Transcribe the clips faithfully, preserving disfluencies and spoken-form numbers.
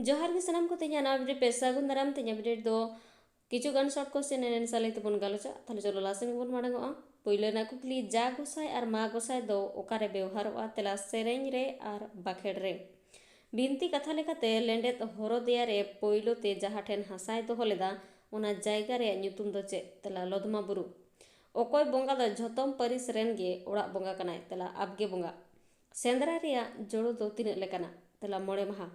ᱡᱚᱦᱟᱨ ᱜᱮ ᱥᱟᱱᱟᱢ ᱠᱚ, ᱛᱮᱦᱮᱧᱟᱜ ᱱᱟᱣᱟ ᱵᱷᱤᱰᱤᱭᱳ ᱯᱮ ᱥᱟᱹᱜᱩᱱ ᱫᱟᱨᱟᱢ᱾ ᱛᱮᱦᱮᱧᱟᱜ ᱵᱷᱤᱰᱤᱭᱳ ᱫᱚ ᱠᱤᱪᱷᱩ ᱜᱟᱱ ᱥᱚᱨᱴ ᱠᱚᱥᱪᱮᱱ ᱮᱱᱮᱱ ᱥᱟᱞᱮ ᱛᱮᱵᱚᱱ ᱜᱟᱞᱚᱪᱟ᱾ ᱛᱟᱦᱞᱮ ᱪᱚᱞᱚ ᱞᱟᱦᱟ ᱥᱮᱱ ᱜᱮᱵᱚᱱ ᱢᱟᱲᱟᱝᱚᱜᱼᱟ᱾ ᱯᱳᱭᱞᱳ ᱨᱮᱱᱟᱜ ᱠᱩᱠᱞᱤ, ᱡᱟ ᱜᱚᱸᱥᱟᱭ ᱟᱨ ᱢᱟ ᱜᱚᱸᱥᱟᱭ ᱫᱚ ᱚᱠᱟᱨᱮ ᱵᱮᱣᱦᱟᱨᱚᱜᱼᱟ? ᱛᱮᱞᱟ, ᱥᱮᱨᱮᱧ ᱨᱮ ᱟᱨ ᱵᱟᱠᱷᱮᱲ ᱨᱮ᱾ ᱵᱤᱱᱛᱤ ᱠᱟᱛᱷᱟ ᱞᱮᱠᱟᱛᱮ ᱞᱮᱸᱰᱮᱫ ᱦᱚᱨᱚᱫᱮᱭᱟ ᱨᱮ ᱯᱳᱭᱞᱳ ᱛᱮ ᱡᱟᱦᱟᱸ ᱴᱷᱮᱱ ᱦᱟᱥᱟᱭ ᱫᱚᱦᱚ ᱞᱮᱫᱟ, ᱚᱱᱟ ᱡᱟᱭᱜᱟ ᱨᱮᱭᱟᱜ ᱧᱩᱛᱩᱢ ᱫᱚ ᱪᱮᱫ? ᱛᱮᱞᱟ, ᱞᱚᱫᱽᱢᱟ ᱵᱩᱨᱩ᱾ ᱚᱠᱚᱭ ᱵᱚᱸᱜᱟ ᱫᱚ ᱡᱷᱚᱛᱚᱢ ᱯᱟᱹᱨᱤᱥ ᱨᱮᱱ ᱜᱮ ᱚᱲᱟᱜ ᱵᱚᱸᱜᱟ ᱠᱟᱱᱟᱭ? ᱛᱮᱞᱟ, ᱟᱵᱜᱮ ᱵᱚᱸᱜᱟ᱾ ᱥᱮᱸᱫᱽᱨᱟ ᱨᱮᱭᱟᱜ ᱡᱳᱲᱳ ᱫᱚ ᱛᱤᱱᱟᱹᱜ ᱞᱮᱠᱟᱱᱟ? ᱛᱮᱞᱟ, ᱢᱚᱬᱮ ᱢᱟᱦᱟ᱾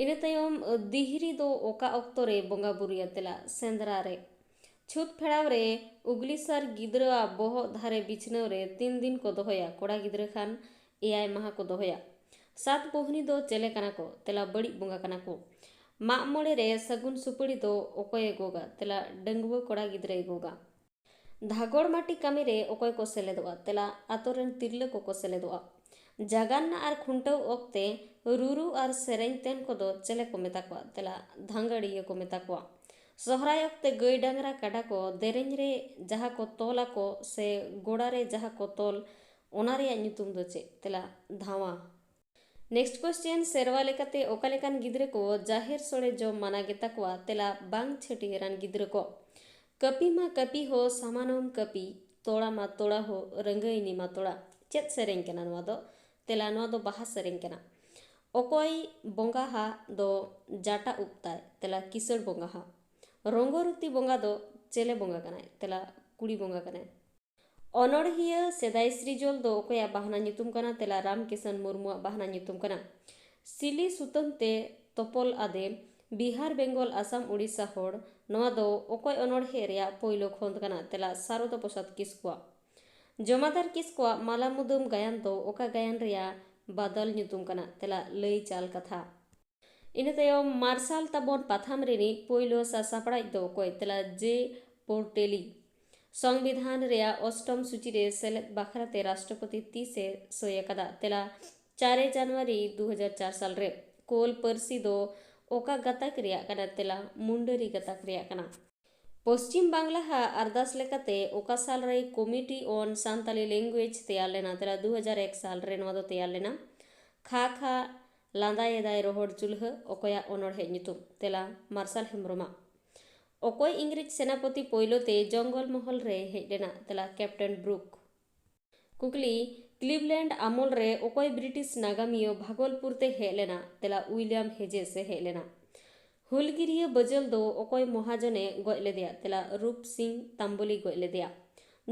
ᱤᱱᱟᱹ ᱛᱟᱭᱚᱢ, ᱫᱤᱦᱨᱤ ᱫᱚ ᱚᱠᱟ ᱚᱠᱛᱚ ᱨᱮ ᱵᱚᱸᱜᱟ ᱵᱩᱨᱩᱭᱟ? ᱛᱮᱞᱟ, ᱥᱮᱸᱫᱽᱨᱟ ᱨᱮ᱾ ᱪᱷᱩᱛ ᱯᱷᱮᱲᱟᱣ ᱨᱮ ᱩᱜᱽᱞᱤᱥᱟᱨ ᱜᱤᱫᱽᱨᱟᱹᱣᱟᱜ ᱵᱚᱦᱚᱜ ᱫᱷᱟᱨᱮ ᱵᱤᱪᱷᱱᱟᱹᱣ ᱨᱮ ᱛᱤᱱ ᱫᱤᱱ ᱠᱚ ᱫᱚᱦᱚᱭᱟ? ᱠᱚᱲᱟ ᱜᱤᱫᱽᱨᱟᱹ ᱠᱷᱟᱱ ᱮᱭᱟᱭ ᱢᱟᱦᱟ ᱠᱚ ᱫᱚᱦᱚᱭᱟ᱾ ᱥᱟᱛ ᱵᱳᱦᱱᱤ ᱫᱚ ᱪᱮᱞᱮ ᱠᱟᱱᱟ ᱠᱚ? ᱛᱮᱞᱟ, ᱵᱟᱹᱲᱤᱡ ᱵᱚᱸᱜᱟ ᱠᱟᱱᱟ ᱠᱚ᱾ ᱢᱟᱜ ᱢᱚᱬᱮ ᱨᱮ ᱥᱟᱹᱜᱩᱱ ᱥᱩᱯᱟᱹᱲᱤ ᱫᱚ ᱚᱠᱚᱭᱮ ᱜᱚᱜᱟ? ᱛᱮᱞᱟ, ᱰᱟᱺᱜᱩᱣᱟᱹ ᱠᱚᱲᱟ ᱜᱤᱫᱽᱨᱟᱹᱭ ᱜᱚᱜᱟ᱾ ᱫᱷᱟᱜᱚᱲ ᱢᱟᱹᱴᱤ ᱠᱟᱹᱢᱤ ᱨᱮ ᱚᱠᱚᱭ ᱠᱚ ᱥᱮᱞᱮᱫᱚᱜᱼᱟ? ᱛᱮᱞᱟ, ᱟᱛᱳ ᱨᱮᱱ ᱛᱤᱨᱞᱟᱹ ᱠᱚᱠᱚ ᱥᱮᱞᱮᱫᱚᱜᱼᱟ᱾ ᱡᱟᱜᱟᱱᱱᱟ ᱟᱨ ᱠᱷᱩᱱᱴᱟᱹᱣ ᱚᱠᱛᱮ ᱨᱩᱨᱩ ᱟᱨ ᱥᱮᱨᱮᱧ ᱛᱮᱱ ᱠᱚᱫᱚ ᱪᱮᱞᱮ ᱠᱚ ᱢᱮᱛᱟ ᱠᱚᱣᱟ? ᱛᱮᱞᱟ, ᱫᱷᱟᱸᱜᱟᱲᱤᱭᱟᱹ ᱠᱚ ᱢᱮᱛᱟ ᱠᱚᱣᱟ᱾ ᱥᱚᱦᱨᱟᱭ ᱚᱠᱛᱮ ᱜᱟᱹᱭ ᱰᱟᱝᱨᱟ ᱠᱟᱰᱟ ᱠᱚ ᱫᱮᱨᱮᱧ ᱨᱮ ᱡᱟᱦᱟᱸ ᱠᱚ ᱛᱚᱞ ᱟᱠᱚ ᱥᱮ ᱜᱚᱲᱟ ᱨᱮ ᱡᱟᱦᱟᱸ ᱠᱚ ᱛᱚᱞ, ᱚᱱᱟ ᱨᱮᱭᱟᱜ ᱧᱩᱛᱩᱢ ᱫᱚ ᱪᱮᱫ? ᱛᱮᱞᱟ, ᱫᱷᱟᱶᱟ᱾ ᱱᱮᱠᱥᱴ ᱠᱚᱥᱪᱮᱱ, ᱥᱮᱨᱣᱟ ᱞᱮᱠᱟᱛᱮ ᱚᱠᱟ ᱞᱮᱠᱟᱱ ᱜᱤᱫᱽᱨᱟᱹ ᱠᱚ ᱡᱟᱦᱮᱨ ᱥᱳᱲᱮ ᱡᱚᱢ ᱢᱟᱱᱟ ᱜᱮᱛᱟ ᱠᱚᱣᱟ? ᱛᱮᱞᱟ, ᱵᱟᱝ ᱪᱷᱟᱹᱴᱭᱟᱹᱨᱟᱱ ᱜᱤᱫᱽᱨᱟᱹ ᱠᱚ᱾ ᱠᱟᱹᱯᱤ ᱢᱟ ᱠᱟᱹᱯᱤ ᱦᱳ ᱥᱟᱢᱟᱱᱚᱢ ᱠᱟᱹᱯᱤ, ᱛᱚᱲᱟ ᱢᱟ ᱛᱚᱲᱟ ᱦᱳ ᱨᱟᱹᱝᱜᱟᱹᱭᱱᱤ ᱢᱟ ᱛᱚᱲᱟ᱾ ᱪᱮᱫ ᱥᱮᱨᱮᱧ ᱠᱟᱱᱟ ᱱᱚᱣᱟ ᱫᱚ? ᱛᱮᱞᱟ, ᱱᱚᱣᱟ ᱫᱚ ᱵᱟᱦᱟ ᱥᱮᱨᱮᱧ ᱠᱟᱱᱟ᱾ ᱚᱠᱚᱭ ᱵᱚᱸᱜᱟ ᱦᱟᱜ ᱫᱚ ᱡᱟᱴᱟ ᱩᱵ ᱛᱟᱭ? ᱛᱮᱞᱟ, ᱠᱤᱥᱟᱹᱬ ᱵᱚᱸᱜᱟ ᱦᱟᱜ᱾ ᱨᱚᱝᱜᱚᱨᱩᱛᱤ ᱵᱚᱸᱜᱟ ᱫᱚ ᱪᱮᱞᱮ ᱵᱚᱸᱜᱟ ᱠᱟᱱᱟᱭ? ᱛᱮᱞᱟ, ᱠᱩᱲᱤ ᱵᱚᱸᱜᱟ ᱠᱟᱱᱟᱭ᱾ ᱚᱱᱚᱬᱦᱤᱭᱟᱹ ᱥᱮᱫᱟᱭ ᱥᱨᱤᱡᱚᱞ ᱫᱚ ᱚᱠᱚᱭᱟᱜ ᱵᱟᱦᱱᱟ ᱧᱩᱛᱩᱢ ᱠᱟᱱᱟ? ᱛᱮᱞᱟ, ᱨᱟᱢ ᱠᱤᱥᱟᱱ ᱢᱩᱨᱢᱩᱣᱟᱜ ᱵᱟᱦᱱᱟ ᱧᱩᱛᱩᱢ ᱠᱟᱱᱟ᱾ ᱥᱤᱞᱤ ᱥᱩᱛᱟᱹᱢ ᱛᱮ ᱛᱚᱯᱚᱞ ᱟᱫᱮ, ᱵᱤᱦᱟᱨ, ᱵᱮᱝᱜᱚᱞ, ᱟᱥᱟᱢ, ᱳᱰᱤᱥᱟ ᱦᱚᱲ, ᱱᱚᱣᱟ ᱫᱚ ᱚᱠᱚᱭ ᱚᱱᱚᱬᱦᱮ ᱨᱮᱭᱟᱜ ᱯᱳᱭᱞᱳ ᱠᱷᱚᱸᱫ ᱠᱟᱱᱟ? ᱛᱮᱞᱟ, ᱥᱟᱨᱚᱫᱟ ᱯᱨᱚᱥᱟᱫᱽ ᱠᱤᱥᱠᱩᱣᱟᱜ᱾ ᱡᱚᱢᱟᱫᱟᱨ ᱠᱤᱥᱠᱩᱣᱟᱜ ᱢᱟᱞᱟ ᱢᱩᱫᱟᱹᱢ ᱜᱟᱭᱟᱱ ᱫᱚ ᱚᱠᱟ ᱜᱟᱭᱟᱱ ᱨᱮᱭᱟᱜ ᱵᱟᱫᱟᱞ ᱧᱩᱛᱩᱢ ᱠᱟᱱᱟ? ᱛᱮᱞᱟ, ᱞᱟᱹᱭ ᱪᱟᱞ ᱠᱟᱛᱷᱟ᱾ ᱤᱱᱟᱹ ᱛᱟᱭᱚᱢ, ᱢᱟᱨᱥᱟᱞ ᱛᱟᱵᱚᱱ ᱯᱟᱛᱷᱟᱢ ᱨᱤᱱᱤᱡ ᱯᱳᱭᱞᱳ ᱥᱟᱥᱟᱯᱲᱟᱣᱤᱡ ᱫᱚ ᱚᱠᱚᱭ? ᱛᱮᱞᱟ, ᱡᱮ ᱯᱳᱨᱴᱮᱞᱤ᱾ ᱥᱚᱝᱵᱤᱫᱷᱟᱱ ᱨᱮᱭᱟᱜ ᱚᱥᱴᱚᱢ ᱥᱩᱪᱤ ᱨᱮ ᱥᱮᱞᱮᱫ ᱵᱟᱠᱷᱨᱟ ᱛᱮ ᱨᱟᱥᱴᱨᱚᱯᱚᱛᱤ ᱛᱤᱥ ᱮ ᱥᱳᱭ ᱟᱠᱟᱫᱟ? ᱛᱮᱞᱟ, ᱪᱟᱨᱮ ᱡᱟᱱᱩᱣᱟᱨᱤ ᱫᱩ ᱦᱟᱡᱟᱨ ᱪᱟᱨ ᱥᱟᱞ ᱨᱮ᱾ ᱠᱳᱞ ᱯᱟᱹᱨᱥᱤ ᱫᱚ ᱚᱠᱟ ᱜᱟᱛᱟᱠ ᱨᱮᱭᱟᱜ ᱠᱟᱱᱟ? ᱛᱮᱞᱟ, ᱢᱩᱱᱰᱟᱹᱨᱤ ᱜᱟᱛᱟᱠ ᱨᱮᱭᱟᱜ ᱠᱟᱱᱟ᱾ ᱯᱚᱥᱪᱤᱢ ᱵᱟᱝᱞᱟ ᱦᱟᱜ ᱟᱨᱫᱟᱥ ᱞᱮᱠᱟᱛᱮ ᱚᱠᱟ ᱥᱟᱞ ᱨᱮ Committee on Santali Language ᱛᱮᱭᱟᱨ ᱞᱮᱱᱟ? ᱛᱮᱞᱟ, ᱫᱩ ᱦᱟᱡᱟᱨ ᱮᱠ ᱥᱟᱞ ᱨᱮ ᱱᱚᱣᱟ ᱫᱚ ᱛᱮᱭᱟᱨ ᱞᱮᱱᱟ᱾ ᱠᱷᱟ ᱠᱷᱟ ᱞᱟᱸᱫᱟᱭᱮᱫᱟᱭ ᱨᱚᱦᱚᱲ ᱪᱩᱞᱦᱟᱹ, ᱚᱠᱚᱭᱟᱜ ᱚᱱᱚᱬᱦᱮ ᱧᱩᱛᱩᱢ? ᱛᱮᱞᱟ, ᱢᱟᱨᱥᱟᱞ ᱦᱮᱢᱵᱨᱚᱢᱟᱜ᱾ ᱚᱠᱚᱭ ᱤᱝᱨᱮᱡᱽ ᱥᱮᱱᱟᱯᱚᱛᱤ ᱯᱳᱭᱞᱳ ᱛᱮ ᱡᱚᱝᱜᱚᱞ ᱢᱚᱦᱚᱞ ᱨᱮ ᱦᱮᱡ ᱞᱮᱱᱟ? ᱛᱮᱞᱟ, ᱠᱮᱯᱴᱮᱱ ᱵᱨᱩᱠ᱾ ᱠᱩᱠᱞᱤ, ᱠᱞᱤᱵᱞᱮᱱᱰ ᱟᱢᱚᱞ ᱨᱮ ᱚᱠᱚᱭ ᱵᱨᱤᱴᱤᱥ ᱱᱟᱜᱟᱢᱤᱭᱟᱹ ᱵᱷᱟᱜᱚᱞᱯᱩᱨ ᱛᱮ ᱦᱮᱡ ᱞᱮᱱᱟ? ᱛᱮᱞᱟ, ᱩᱭᱞᱤᱭᱟᱢ ᱦᱮᱡᱮᱥ ᱮ ᱦᱮᱡ ᱞᱮᱱᱟ᱾ ᱦᱩᱞᱜᱤᱨᱤᱭᱟᱹ ᱵᱟᱹᱡᱟᱹᱞ ᱫᱚ ᱚᱠᱚᱭ ᱢᱚᱦᱟᱡᱚᱱᱮ ᱜᱚᱡ ᱞᱮᱫᱮᱭᱟ? ᱛᱮᱞᱟ, ᱨᱩᱯ ᱥᱤᱝ ᱛᱟᱢᱵᱚᱞᱤ ᱜᱚᱡ ᱞᱮᱫᱮᱭᱟ᱾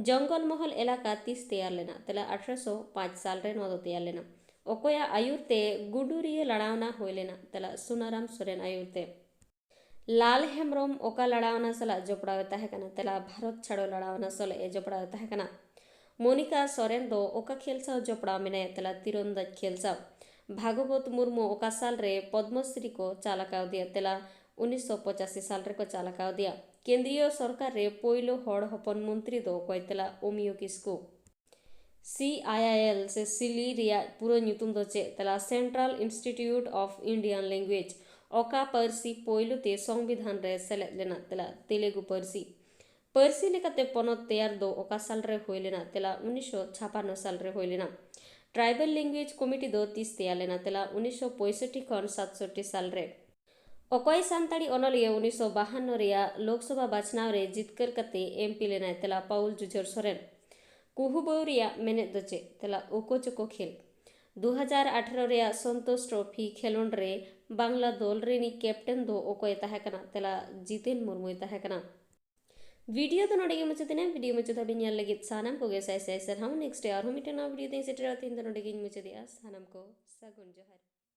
ᱡᱚᱝᱜᱚᱞ ᱢᱚᱦᱚᱞ ᱮᱞᱟᱠᱟ ᱛᱤᱥ ᱛᱮᱭᱟᱨ ᱞᱮᱱᱟ? ᱛᱮᱞᱟ, ᱟᱴᱷᱨᱚᱥᱚ ᱯᱟᱸᱪ ᱥᱟᱞ ᱨᱮ ᱱᱚᱣᱟ ᱫᱚ ᱛᱮᱭᱟᱨ ᱞᱮᱱᱟ᱾ ᱚᱠᱚᱭᱟᱜ ᱟᱹᱭᱩᱨ ᱛᱮ ᱜᱩᱰᱩᱨᱤᱭᱟᱹ ᱞᱟᱲᱟᱣᱱᱟ ᱦᱩᱭ ᱞᱮᱱᱟ? ᱛᱮᱞᱟ, ᱥᱩᱱᱟᱨᱟᱢ ᱥᱚᱨᱮᱱ ᱟᱹᱭᱩᱨ ᱛᱮ᱾ ᱞᱟᱞ ᱦᱮᱢᱵᱨᱚᱢ ᱚᱠᱟ ᱞᱟᱲᱟᱣᱱᱟ ᱥᱟᱞᱟᱜ ᱡᱚᱯᱲᱟᱣ ᱮ ᱛᱟᱦᱮᱸ ᱠᱟᱱᱟ? ᱛᱮᱞᱟ, ᱵᱷᱟᱨᱚᱛ ᱪᱷᱟᱲᱚ ᱞᱟᱲᱟᱣᱱᱟ ᱥᱟᱞᱟᱜ ᱮ ᱡᱚᱯᱲᱟᱣ ᱮ ᱛᱟᱦᱮᱸ ᱠᱟᱱᱟ᱾ ᱢᱚᱱᱤᱠᱟ ᱥᱚᱨᱮᱱ ᱫᱚ ᱚᱠᱟ ᱠᱷᱮᱞ ᱥᱟᱶ ᱡᱚᱯᱲᱟᱣ ᱢᱮᱱᱟᱭᱟ? ᱛᱮᱞᱟ, ᱛᱤᱨᱚᱱᱫᱟᱡᱽ ᱠᱷᱮᱞ ᱥᱟᱶ᱾ ᱵᱷᱟᱜᱚᱵᱚᱛ ᱢᱩᱨᱢᱩ ᱚᱠᱟ ᱥᱟᱞ ᱨᱮ ᱯᱚᱫᱽᱢᱚᱥᱨᱤ ᱠᱚ ᱪᱟᱞ ᱟᱠᱟᱣᱫᱮᱭᱟ? ᱛᱮᱞᱟ, ᱩᱱᱤᱥᱥᱚ ᱯᱚᱸᱪᱟᱥᱤ ᱥᱟᱞ ᱨᱮᱠᱚ ᱪᱟᱞ ᱟᱠᱟᱣᱫᱮᱭᱟ᱾ ᱠᱮᱱᱫᱨᱤᱭᱚ ᱥᱚᱨᱠᱟᱨ ᱨᱮ ᱯᱳᱭᱞᱳ ᱦᱚᱲ ᱦᱚᱯᱚᱱ ᱢᱚᱱᱛᱨᱤ ᱫᱚ ᱚᱠᱚᱭ? ᱛᱮᱞᱟ, ᱚᱢᱤᱭᱚ ᱠᱤᱥᱠᱩ᱾ ᱥᱤ ᱟᱭ ᱟᱭ ᱮᱞ ᱥᱮ ᱥᱤᱞᱤ ᱨᱮᱭᱟᱜ ᱯᱩᱨᱟᱹ ᱧᱩᱛᱩᱢ ᱫᱚ ᱪᱮᱫ? ᱛᱮᱞᱟ, Central Institute of Indian Language᱾ ᱚᱠᱟ ᱯᱟᱹᱨᱥᱤ ᱯᱳᱭᱞᱳ ᱛᱮ ᱥᱚᱝᱵᱤᱫᱷᱟᱱ ᱨᱮ ᱥᱮᱞᱮᱫ ᱞᱮᱱᱟ? ᱛᱮᱞᱟ, ᱛᱮᱞᱮᱜᱩ ᱯᱟᱹᱨᱥᱤ᱾ ᱯᱟᱹᱨᱥᱤ ᱞᱮᱠᱟᱛᱮ ᱯᱚᱱᱚᱛ ᱛᱮᱭᱟᱨ ᱫᱚ ᱚᱠᱟ ᱥᱟᱞ ᱨᱮ ᱦᱩᱭ ᱞᱮᱱᱟ? ᱛᱮᱞᱟ, ᱩᱱᱤᱥᱥᱚ ᱪᱷᱟᱯᱟᱱᱱᱚ ᱥᱟᱞ ᱨᱮ ᱦᱩᱭ ᱞᱮᱱᱟ᱾ ᱴᱨᱟᱭᱵᱟᱞ ᱞᱮᱝᱜᱩᱭᱮᱡᱽ ᱠᱚᱢᱤᱴᱤ ᱫᱚ ᱛᱤᱥ ᱛᱮᱭᱟᱨ ᱞᱮᱱᱟ? ᱛᱮᱞᱟ, ᱩᱱᱤᱥᱥᱚ ᱯᱚᱸᱭᱥᱚᱴᱴᱤ ᱠᱷᱚᱱ ᱥᱟᱛᱥᱚᱴᱴᱤ ᱥᱟᱞ ᱨᱮ᱾ ᱚᱠᱚᱭ ᱥᱟᱱᱛᱟᱲᱤ ᱚᱱᱚᱞᱤᱭᱟᱹ ᱩᱱᱤᱥᱥᱚ ᱵᱟᱦᱟᱱᱱᱚ ᱨᱮᱭᱟᱜ ᱞᱳᱠᱥᱚᱵᱷᱟ ᱵᱟᱪᱷᱱᱟᱣ ᱨᱮ ᱡᱤᱛᱠᱟᱹᱨ ᱠᱟᱛᱮ ᱮᱢ ᱯᱤ ᱞᱮᱱᱟᱭ? ᱛᱮᱞᱟ, ᱯᱟᱣᱩᱞ ᱡᱩᱡᱷᱟᱹᱨ ᱥᱚᱨᱮᱱ᱾ ᱠᱩᱦᱩ ᱵᱟᱹᱣ ᱨᱮᱭᱟᱜ ᱢᱮᱱᱮᱫ ᱫᱚ ᱪᱮᱫ? ᱛᱮᱞᱟ, ᱳᱠᱳ ᱪᱳᱠᱳ ᱠᱷᱮᱞ᱾ ᱫᱩ ᱦᱟᱡᱟᱨ ᱟᱴᱷᱟᱨᱚ ᱨᱮᱭᱟᱜ ᱥᱚᱱᱛᱳᱥ ᱴᱨᱚᱯᱷᱤ ᱠᱷᱮᱞᱳᱸᱰ ᱨᱮ ᱵᱟᱝᱞᱟ ᱫᱚᱞ ᱨᱤᱱᱤᱡ ᱠᱮᱯᱴᱮᱱ ᱫᱚ ᱚᱠᱚᱭᱮ ᱛᱟᱦᱮᱸ ᱠᱟᱱᱟ? ᱛᱮᱞᱟ, ᱡᱤᱛᱮᱱ ᱢᱩᱨᱢᱩᱭ ᱛᱟᱦᱮᱸ ᱠᱟᱱᱟ᱾ ᱵᱷᱤᱰᱤᱭᱳ ᱫᱚ ᱱᱚᱰᱮ ᱜᱮ ᱢᱩᱪᱟᱹᱫ ᱮᱱᱟ᱾ ᱵᱷᱤᱰᱤᱭᱳ ᱢᱩᱪᱟᱹᱫ ᱦᱟᱹᱵᱤᱡ ᱧᱮᱞ ᱞᱟᱹᱜᱤᱫ ᱥᱟᱱᱟᱢ ᱠᱚᱜᱮ ᱥᱟᱭ ᱥᱟᱭ ᱥᱟᱨᱦᱟᱣ᱾ ᱱᱮᱠᱥᱴ ᱨᱮ ᱟᱨᱦᱚᱸ ᱢᱤᱫᱴᱮᱱ ᱱᱟᱣᱟ ᱵᱷᱤᱰᱤᱭᱳ ᱛᱮᱧ ᱥᱮᱴᱮᱨᱚᱜᱼᱟ᱾ ᱛᱮᱦᱮᱧ ᱫᱚ ᱱᱚᱰᱮ ᱜᱮᱧ ᱢᱩᱪᱟᱹᱫᱮᱜᱼᱟ᱾ ᱥᱟᱱᱟᱢ ᱠᱚ ᱥᱟᱹᱜᱩᱱ ᱡᱚᱦᱟᱨ᱾